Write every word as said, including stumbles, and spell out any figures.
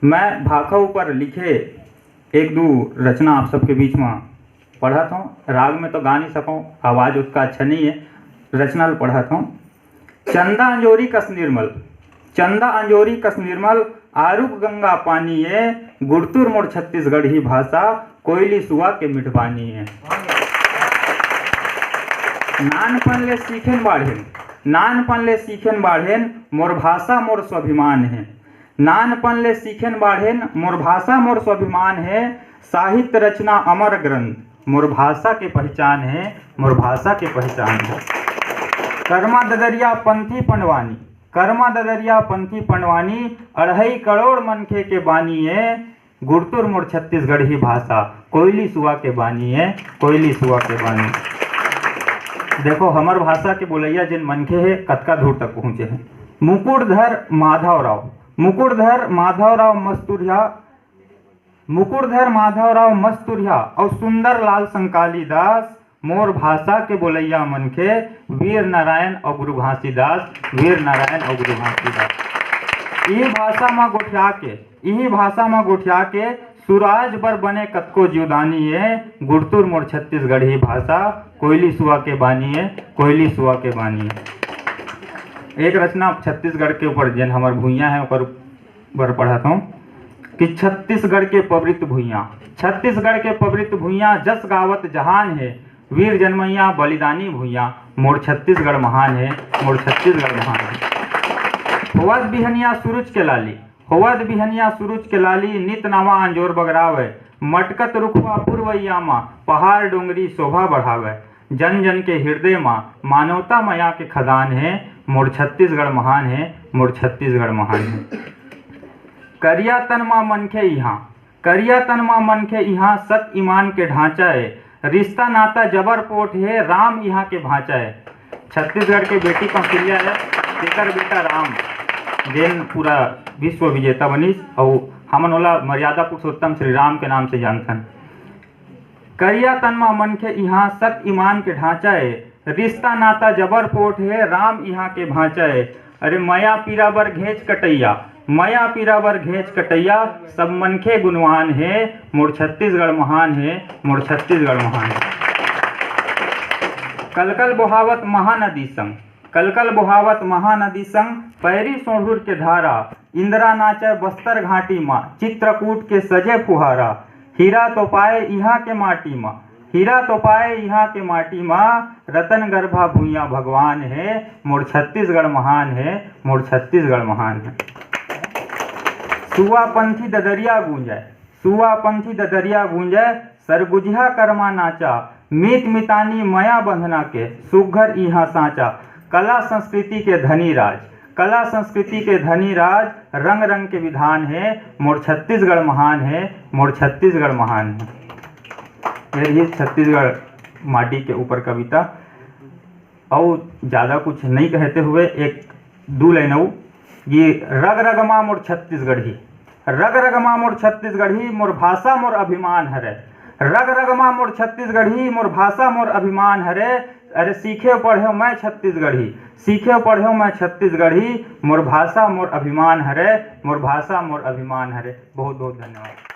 मैं भाखा ऊपर लिखे एक दू रचना आप सबके बीच में पढ़त हूँ। राग में तो गा नहीं सकूँ, आवाज उसका अच्छा नहीं है, रचना ल पढ़त हूँ। चंदा अंजोरी कस निर्मल, चंदा अंजोरी कस निर्मल, आरुग गंगा पानी ये, गुड़तुर मोर छत्तीसगढ़ी भाषा, कोयली सुआ के मिठबानी ये। नानपन ले सीखेन बाढ़ेन, नानपन ले सीखेन बाढ़ेन, मोर भाषा मोर स्वाभिमान है। नानपन ले सीखेन बाढ़ेन, मोर भाषा मोर स्वाभिमान है। साहित्य रचना अमर ग्रंथ, मोर भाषा के पहचान है, मोर भाषा के पहचान है। करमा ददरिया पंथी पंडवानी, करमा ददरिया पंथी पंडवानी, अढ़ाई करोड़ मनखे के बानी है। गुड़तुर मोर छत्तीसगढ़ी भाषा, कोयली सुआ के बानी है, कोयली सुआ के बानी। देखो, हमर भाषा के बोलैया जेन मनखे हे, कतका दूर तक पहुँचे हे। मुकुटधर माधव राव, मुकुटधर माधव राव मस्तुरिया, मुकुटधर माधव राव मस्तुरिया अउ सुंदर लाल संकाली दास, मोर भाषा के बोलैया मनखे, वीर नारायण अउ गुरु घासीदास, वीर नारायण अउ गुरु घासीदास। इही भाषा म गोठिया के, इही भाषा म गोठिया के सुराज बर बने कतको जीवदानी ये। गुड़तुर मोर छत्तीसगढ़ी भाषा, कोयली सुआ के बानी ये, कोयली सुआ के बानी ये। एक रचना छत्तीसगढ़ के ऊपर, जेन हमर भुइयां है, ओकर बर पढ़त हूँ कि छत्तीसगढ़ के पवित्र भुइयां, छत्तीसगढ़ के पवित्र भुइयां, जस गावत जहान हे, वीर जनमैया बलिदानी भुइयां, मोर छत्तीसगढ़ महान हे, मोर छत्तीसगढ़ महान हे। होवत बिहनिया सूरज के लाली, होवत बिहनिया सूरज के लाली, नित नवा अंजोर बगरावय, मटकत रुखवा पुरवैया मा, पहाड़ डोंगरी शोभा बढ़ावय। जन जन के हृदय मा मानवता मया के खदान हे, मोर छत्तीसगढ़ महान हे, मोर छत्तीसगढ़ महान हे। करिया तन मा मनखे इहाँ, करिया तन मा मनखे इहाँ, सत ईमान के ढांचा ए, रिश्ता नाता जबर पोठ हे, राम इहाँ के भांचा ए। छत्तीसगढ़ के बेटी कौशल्या ए, तेकर बेटा राम, जेन पूरा विश्व विजेता बनिस, अउ हमन ओला मर्यादा पुरुषोत्तम श्री राम के नाम से जानथन। करिया तन मा मनखे इहाँ, सत ईमान के ढांचा ए, रिश्ता नाता जबर पोठ हे, राम इहाँ के भांचा ए। अरे मया पीरा बर घेंच कटैया, मया पीरा बर घेंच कटैया, सब मनखे गुणवान हे, मोर छत्तीसगढ़ महान हे, मोर छत्तीसगढ़ महान हे। कलकल बोहावत महानदी संग, कलकल बोहावत महानदी संग, पैरी सोंढुर के धारा, इंदिरा नाचय बस्तर घाटी मा, चित्रकूट के सजे फुहारा। हीरा तो पाए इहाँ के माटी मा, हीरा तो पाए इहाँ के माटी मा, रतन गर्भा भुइयां भगवान हे, मोर छत्तीसगढ़ महान हे, मोर छत्तीसगढ़ महान हे। सुआ पंथी ददरिया गूंजय, सुआ पंथी ददरिया गूंजय, सरगुजिहा करमा नाचा, मीत मितानी मया बंधना के, सुघर इहाँ साँचा। कला संस्कृति के धनी राज, कला संस्कृति के धनी राज, रंग रंग के विधान हे, मोर छत्तीसगढ़ महान हे, मोर छत्तीसगढ़ महान हे। ये रही छत्तीसगढ़ माटी के ऊपर कविता। अउ ज्यादा कुछ नहीं कहते हुए एक दू लाइन अउ, ये रग रग मा मोर छत्तीसगढ़ी, रग रग मा मोर छत्तीसगढ़ी, मोर भाषा मोर अभिमान हरे। रग रग मा मोर छत्तीसगढ़ी, मोर भाषा मोर अभिमान हरे। अरे सीखे पढ़े मैं छत्तीसगढ़ी, सीखे पढ़े मैं छत्तीसगढ़ी, मोर भाषा मोर अभिमान हरे, मोर भाषा मोर अभिमान हरे। बहुत बहुत धन्यवाद।